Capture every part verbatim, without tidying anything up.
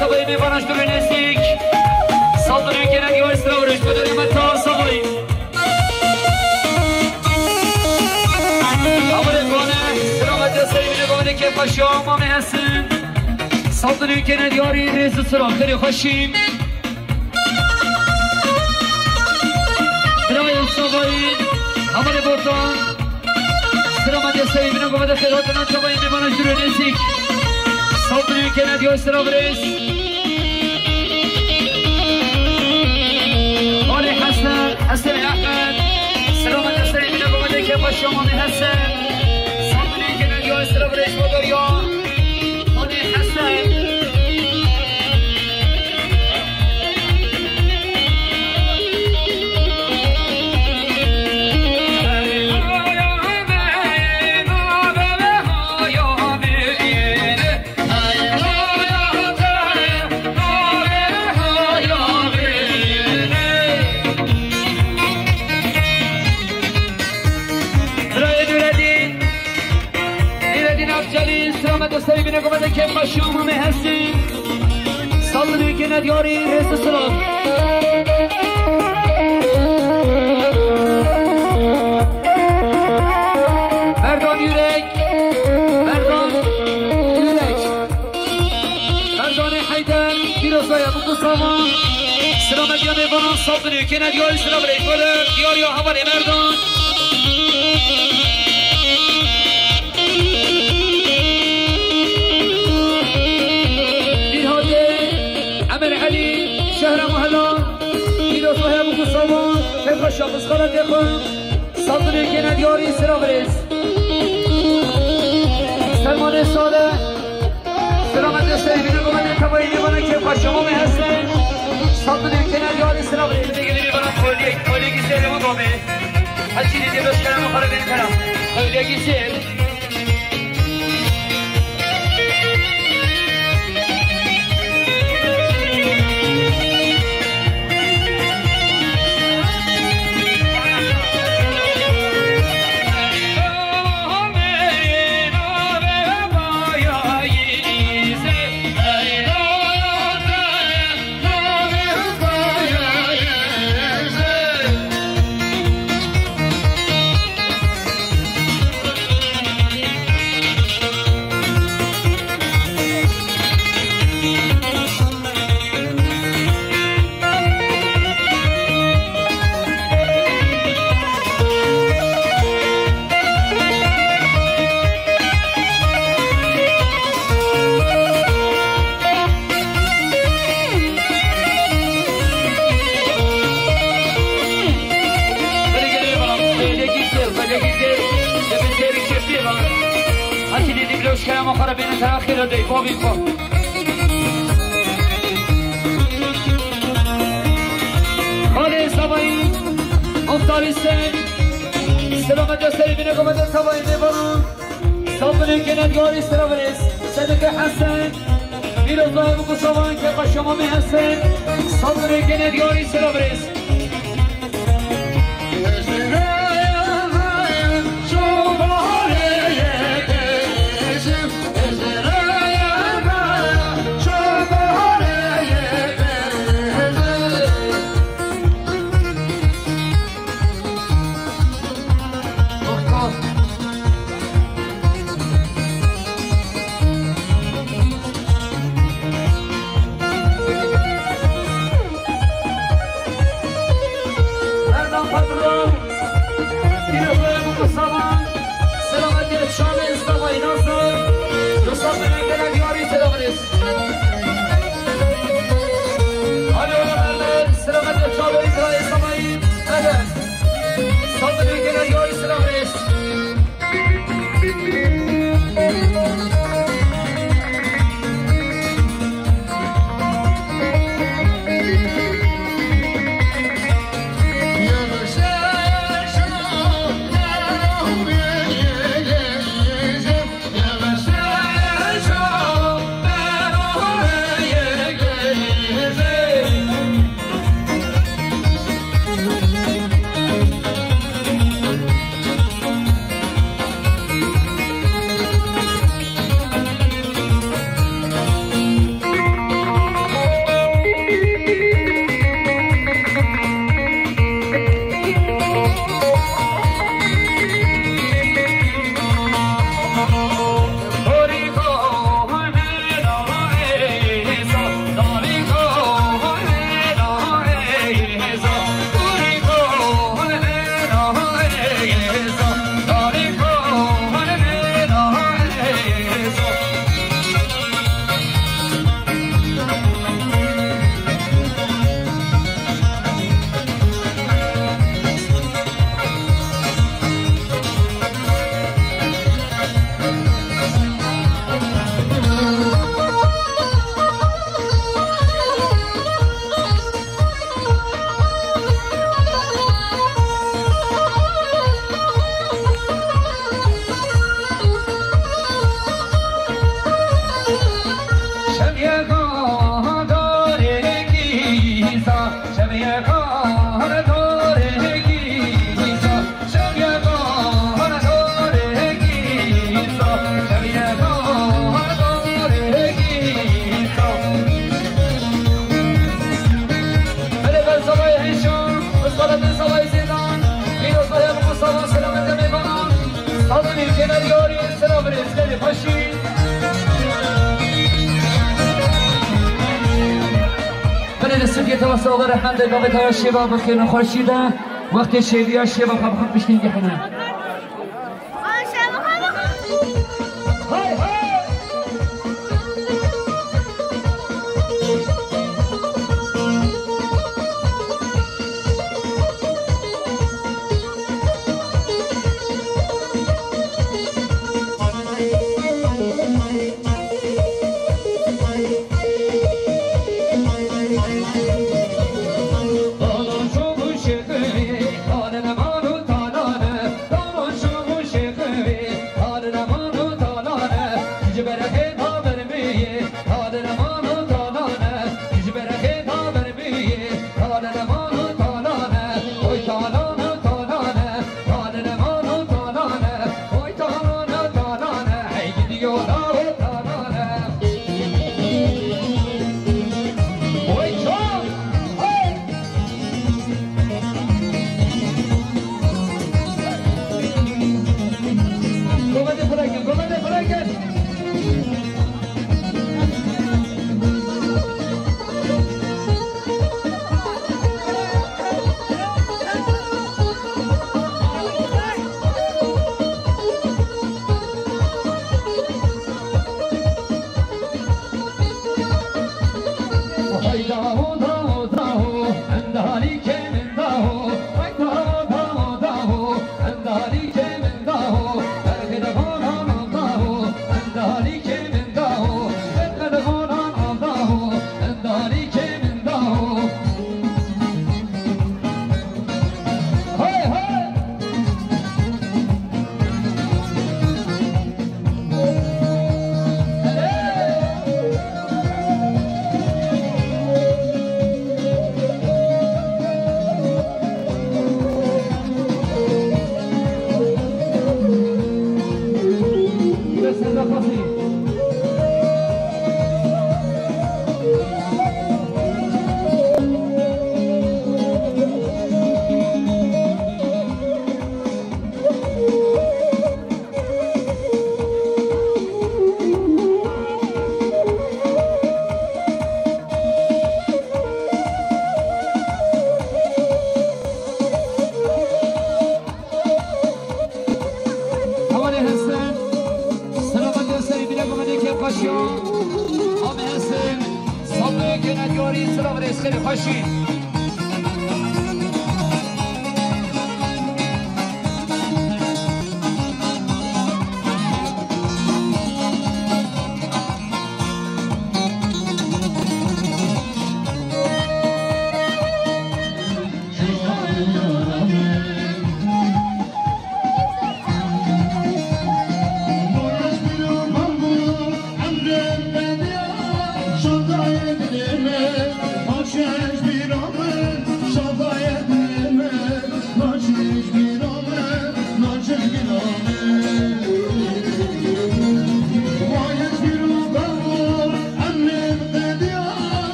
Tavayê mêvanan ji dûr û nêzîk. Saldin û kênediyayê sira û rêş, bedelê me ta zavayî. Hevalê gane, sira me desteyê bîne, gane kêfxweşiya mamê Hesen. Saldin û kênediyarî rêz û sira, xêrê xweşî. Birayê zavayî, hevalê Botan. Sira me desteyê bîne, gove de xêr hatina tavayê mêvanan ji dûr û nêzîk. Saldin û kênediyayê sira birêz. Alê Hesen, Hesen Ehmed. Sira me desteyê bîne, gove de kêfxweşiya mamê Hesen. Saldin û kênediyayê sira birêz, Badarya. Alê Hesen. Birayê Nûredîn, Nûredîn Avcelî, sira me desteyê bîne, gove de kêfxweşiya mamê Hesî. Saldin û kênediyarî rêz û silav. Merdan Yürek, Merdan Yürek. Merdanê Heyder, pîroz be ya, bûk û savan. Sira me diya mêvanan, saldin û kênediyarî sira birêz, diyariya hevalê Merdan. Pîrhatê Emer Elî, şehra Muhela, pîroz be ya, bûk û savan, kêfxweşa bi xelatê xwe. Saldin û kênediyarî sira birêz. Selmanê Sade, sira me desteyê bîne, gove de tavayê mêvanan kêfxweşiya mamê Hesen. Saldin û kênediyarî sira birêz. Degilî bana kolye, kolye gizli, bu gome. Hepsini de gösteremem, para beni para. Kolye gizli. Xalê Savayî, Muxtar Hüseyin, selamet gösterip yine komandan Savayî, Savayî. Saldin û kênediyarî sira birêz, Sedike Hesen. Pîroz be ya, bûk û savan, kêfxweşiya mamê Hesen. Saldin û kênediyarî sira birêz. Belê li sirkê tewasa ola rehmet de bavê taya şêva bixêne xweşî de, wextê şêviya şêva xwe bixin piştî gihine. Hevalê hestin, selamet serî bîne gumenê kêfxweşiya. Am hestin, sabloyê kênediyarî, silav rêzkerê xweşî.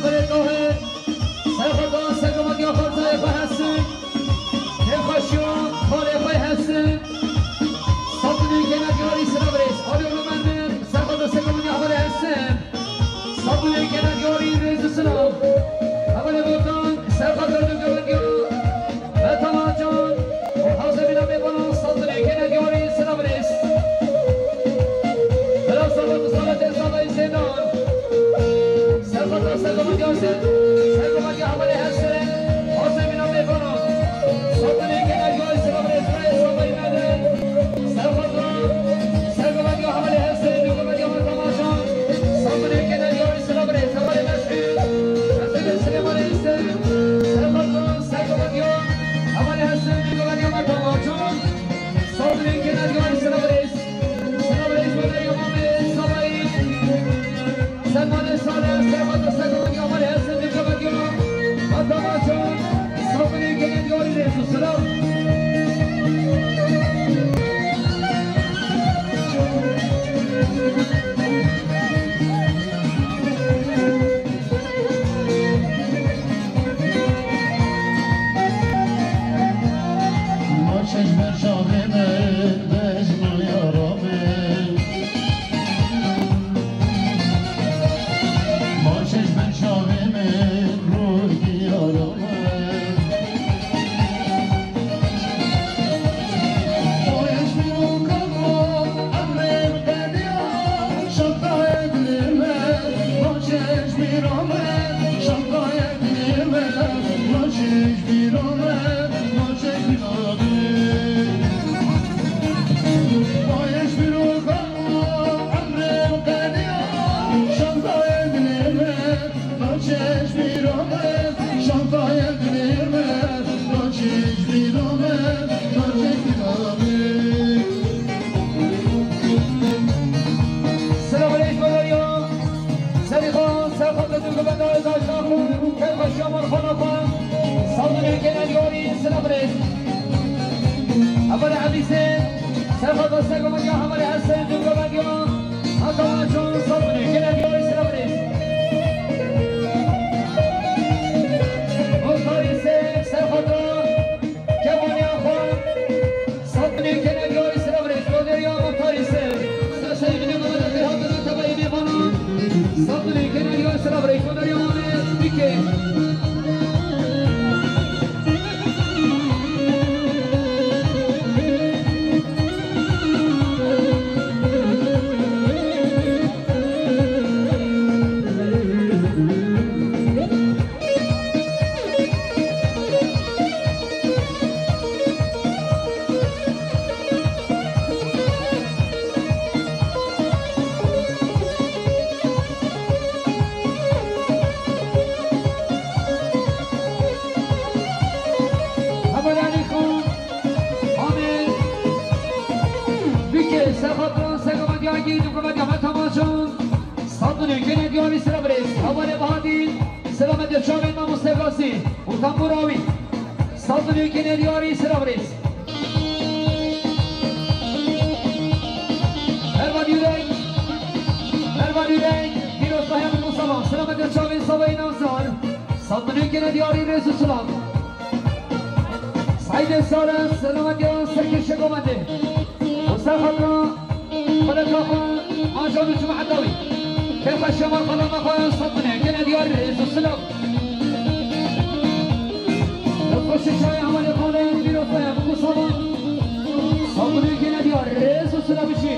Xalê Tahir, serxwezan sergomandiya xalzayê xwe Hesin, kêfxweşiya xalê xwe Hesin, Sabunê kêne diyarî silav rêz. Alî Omer min, serxwezan sergomandiya xalê Hesin, Sabunê kêne diyarî rêz û silav. Hevalê Botan, serxwezan sergomandiya Mehmet Can û hewzemîna mêvanan Sabunê kêne diyarî silav rêz. Bila Sabun, Sabun, Sabun, Zeydan. Serxwezan sergomandiya Hesin, sergomandiya hevalê Hesin, hewzemîna mêvanan. Sabunê kêne diyarî silav rêz, rayê Sabunê me de. Serxwezan sergomandiya hevalê Hesin, sergomandiya me temaşan. Sabunê kêne diyarî silav rêz, hevalê Mesûd, Mesûdê Silêmanê Îsê. Serxwezan sergomandiya hevalê Hesin, sergomandiya me temaşan. Sabunê kêne diyarî silav rêz. Silav rêz bo derya mamê Sabayî. Selmanê Sare, serxwezan sergomandiya hevalê Hesin, sergomandiya me temaşan. Sabunê kêne diyarî rêz û silav. Maçeş ber çavê min, bejna yara min. Maçeş ber çavê min, rûyê yara min. Naçe ji bîra me, şantayê dilê me, naçe ji bîra me, naçe ji bîra me. Selam aleykum, Malarya. Serî xwe, serxwe, dû gubenda ez aşağı xwe, keyfa şamar xwe naxwe. Saldırı gelen yori, selam aleykum. Hevalê Ebîsê, serxwezan sergomandiya hevalê Hesenê dû gubendî ya. Heta çûn Sabunê, gelek yarî silav rêz. Muxtarî Sêv, serxwezan kevaniya xwe. Sabunê, gelek yarî silav rêz. Goderya Muxtarî Sêv. Seseyê binê Mehmet Efê hatine tebayê mêvanan. Sabunê, gelek yarî silav rêz. Goderya Mehmet Bîkê. Hevalê Elî Xan, Amê, Bikê, Serxatran, Sergovendiya Gî, Dukuvendiya me temaşan, Sandunê, Kênê Diyarî, Sira Birêz, Hevalê Bahatî, Selametê Çavê, Namûs Tevlasî û tembûra wî, Sandunê, Kênê Diyarî, Sira Birêz. Mervan Yürek, Mervan Yürek, Pîrozbahiya Musala, Selametê Çavê, Savayî Nazar, Sandunê, Kênê Diyarî, rêz û silav. Seîdê Sare, selametiya serkêşê Govendê. Û ser xatira xweleka xwe, Ajan û cemaeta wî. Kêfa şema xalama xwe, Sandunê, Kênê Diyarî, rêz û silav. Destxweşê çayê hevalê xalê, pîroz be, biku sala. Sandunê, Kênê Diyarî, rêz û silav bijî.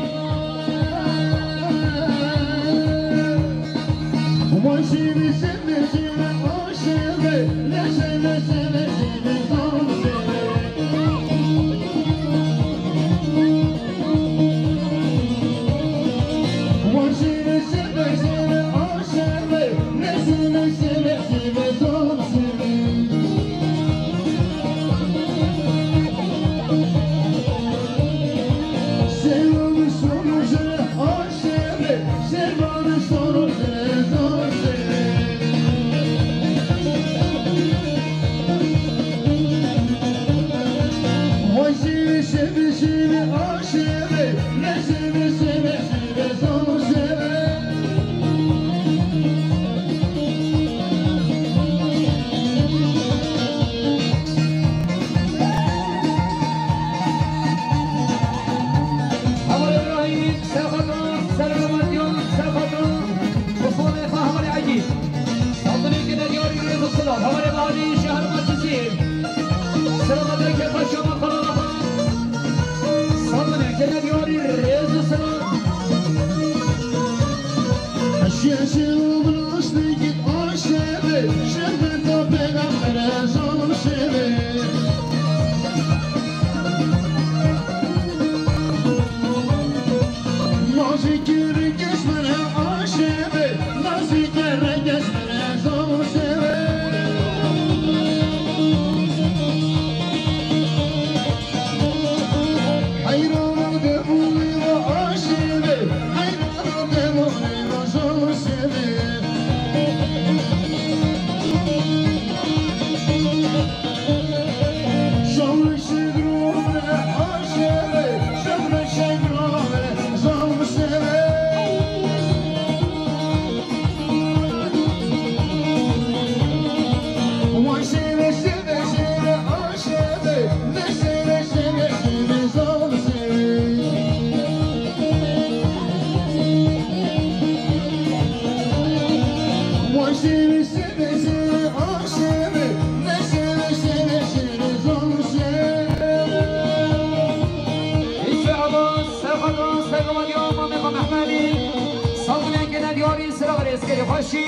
Şî,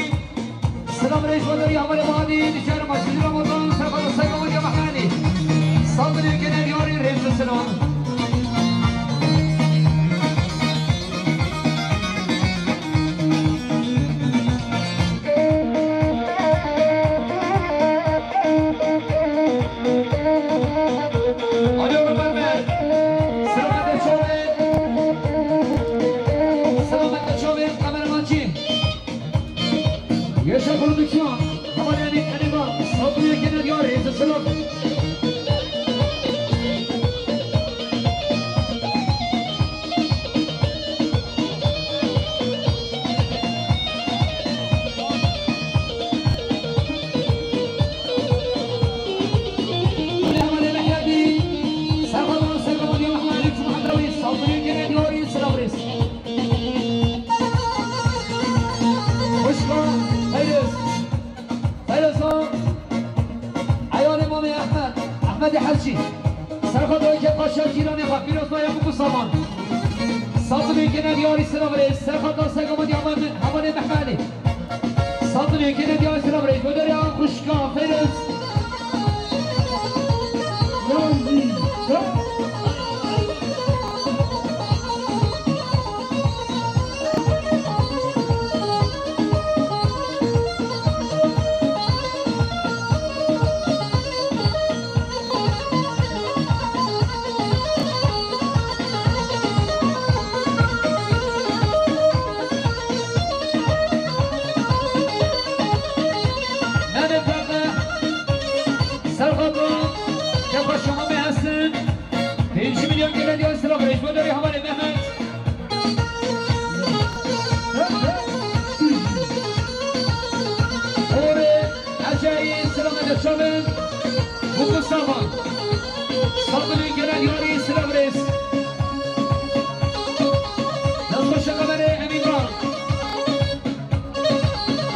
silam rêz bo derî hevalê Badî, diçer Maşî Ramazan, serxada Seyda Wediya Mehmenî. Saz dilê kene diyarî rêz û silam. Alo Ömer Bey, selamet çavê, selamet çavê kameramançî. Yaşa prodüksiyon. Havalê Emîn Elîba, Sabri Genel Yarî, Selam. Havalê Mehyedî, Serhat Selam, Havalê Mehyedî, Sabri Genel Yarî, Selam Reis. Xwişka Feyroz. Feyroza, eyalê Mamê Ehmed, Ehmedê Hecî. Serxwedayê kê paşa cîranê xwe, pîroz naya bû ku saman. Sazimê kene diyarî silav rê, serxweda sega ma diya hevalê Mehmedê. Sazimê kene diyarî silav rê, goderê an xwişka Feyroz. Nane perde, serxweda, kefa şima bê hesin. Pêncî milyon gele diya silav rê, ji bo derê hevalê Mehmet. Orê, Eceyî, silamete çavin. Bûku Savan. Sabirî gele diyarî silav rêz. Destxweşe kamerê Emîn Ral.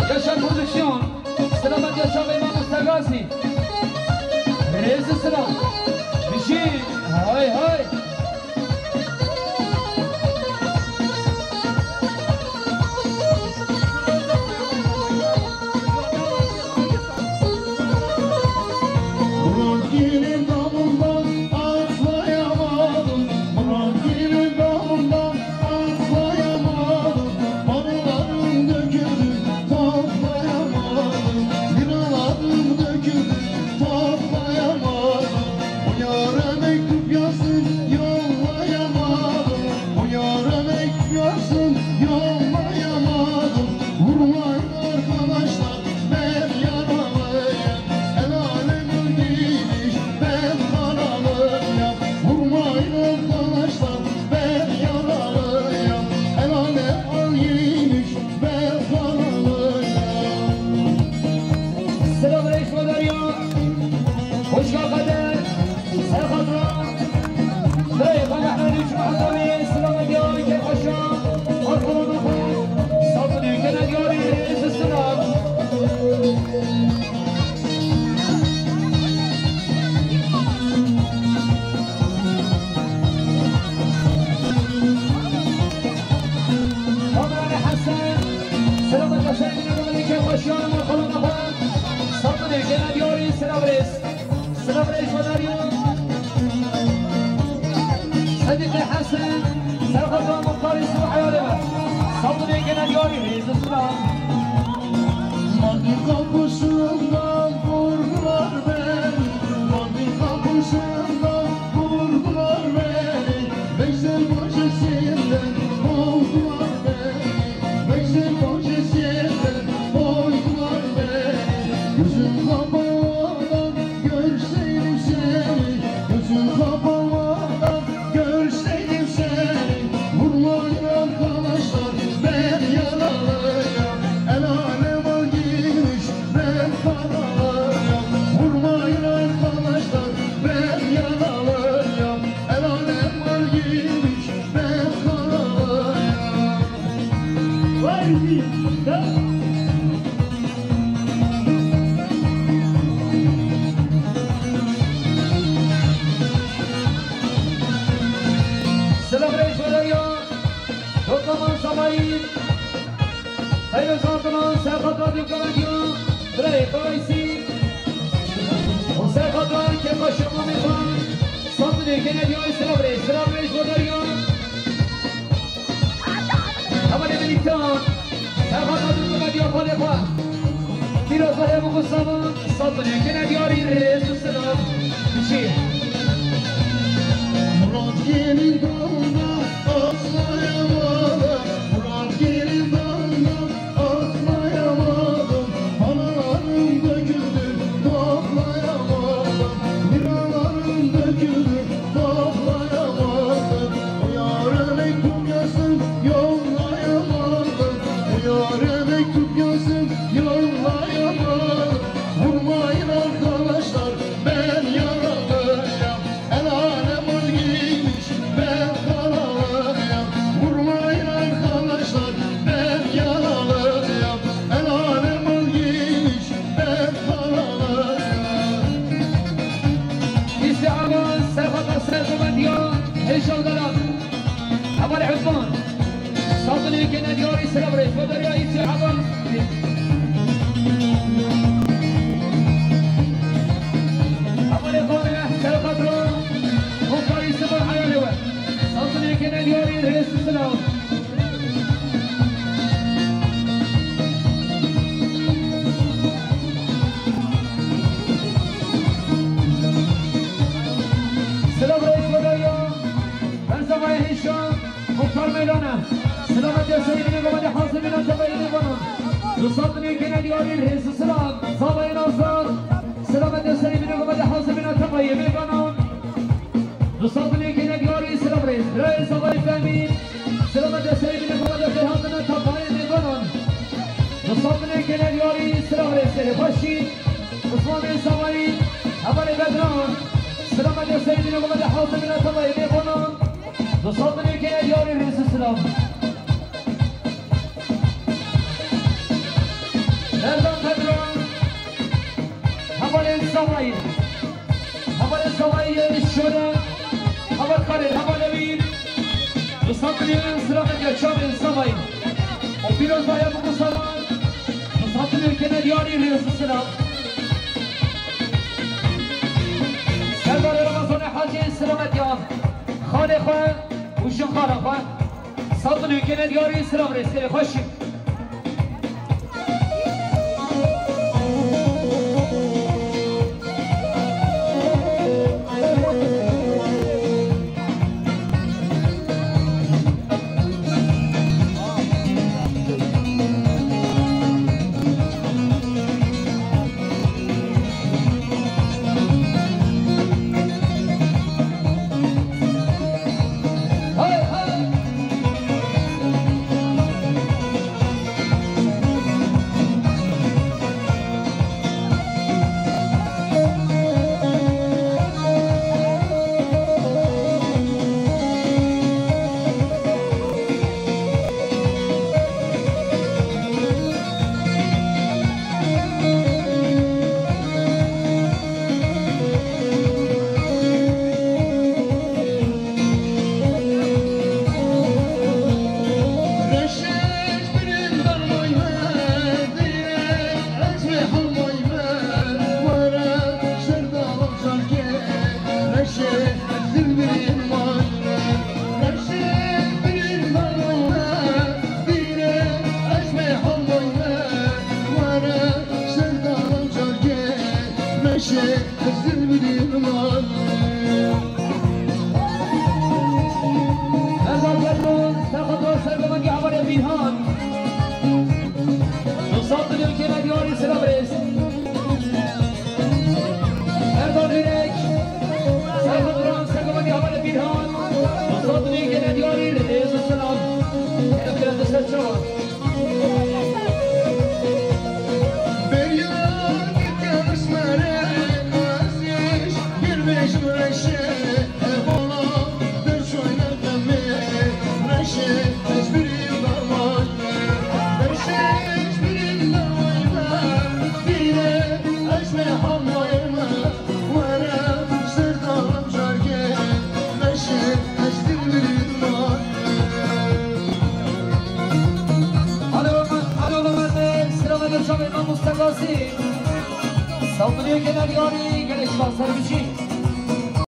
Yaşar Prodüksiyon. Selamet yaşa ve Mamusta Gazi. Rêz û silam. Bijî. Hay hay. Bırak yine damından atlayamadım. Bırak yine damından atlayamadım. Paralarım döküldü, toplayamadım. Liralarım döküldü, toplayamadım. O yara mektup yazdım, yollayamadım. O yara mektup yazdım, yollayamadım. Vurmayın arkadaşlar, ben yaralıyım. El alem öldüymüş, ben karalıyım. Vurmayın arkadaşlar, ben yaralıyım. El alem öldüymüş, ben karalıyım. Selam reis ve derya. Hoş geldin. Serxweda. Birayê xwe Mehmedê çû Mehmedê, silamet diyarî kir xweşa. Arxana xwe. Sabunê kene diyarî, rêz û silam. Kamerane Hesen. Silamet Hesen, yine de kir xweşa, arxana xwe. Sabunê kene diyarî, silam rêz. Silav rêz ve derya. Sedîqê Hesen, serxweda muxtarê sibahê alê me. Sabunê gene diyarî rêz û silav. Mardin kapısından vurdular beni, Mardin kapısından vurdular beni. Veysel Bahçesi'nden kovdular beni, Veysel Bahçesi'nden kovdular beni. Gözüm kapamadan görseydim seni, gözüm kapamadan görseydim seni. Vurmayın arkadaşlar, ben yaralıyım. El alem al giymiş, ben karalıyım. Vurmayın arkadaşlar, ben yaralıyım. El alem al giymiş, ben karalıyım. Vay be! Selam reis ve derya. Toplaman Samayî. Heylo zandinan, serxata dûkana diya, birayê Qaysî. Û serxata kêfa şema mêvan, sazin û kêne diya, îsra birê, îsra birê, ji bo derya. Hevalê Milîtan, serxata dûkana diya, xalê xwe. Pîroz Zahê Muxusavan, sazin û kêne diyarî, rêz û silav. Biçî. Murat gelin dalda, asla yamalı. Murat gelin dalda, atlayamadım. Analarım döküldü, toplayamadım. Liralarım döküldü, toplayamadım. O yâre mektup yazdım, yollayamadım. O yâre mektup yazdım, yollayamadım. Vurmayın arkadaşlar, ben yaralıyım. El alem al giymiş, ben karalıyım. Vurmayın arkadaşlar, ben yaralıyım. El alem al giymiş, ben karalıyım. Îstîaban serxata serxwediya hêşandaran. Hevalê Osman. Sazin û kêne diyarî, silav rêz bo derya, îstîaban. Hevalê Xanê, serxat ro, Muxtarî Sibir heyalê we. Sazin û kêne diyarî, rêz û silav. Silav rêz bo derya, berzavayê hêşa. Muxtar Meylana, selamet ya serê bînê gomadê hazir bîna tevayê mêvanan. Du sazin û kêne diyarî, rêz û silav, zavayê Nazar. Selamet ya serê bînê gomadê hazir bîna tevayê mêvanan. Du sazin û kêne diyarî, silav rêz. Birayê zavayê Fehmî, selamet ya serê bînê gomadê hazir bîna tevayê mêvanan. Du sazin û kêne diyarî, silav rêz, serê xweşî. Osmanê zavayî, hevalê Bedran, selamet ya serê bînê gomadê hazir bîna tevayê mêvanan. Du sazin û kêne diyarî, rêz û silav. Berdan Pedro, hevalê Zavayî. Hevalê Zavayî yê şore, heval Xalid, hevalê wî. Du sazin û kêne silav ya çavê Zavayî. O pîroz baye Muxusavan. Du sazin û kêne diyarî, rêz û silav. Serdarê Ramazanê Hacî, silamet ya xalê xwe û jin xala xwe. Sazin û kêne diyarî, silav rêz, serê xweşî. Şamê mamoste Qasî. Sawmiliyê genel yarî gelek şaser biçî.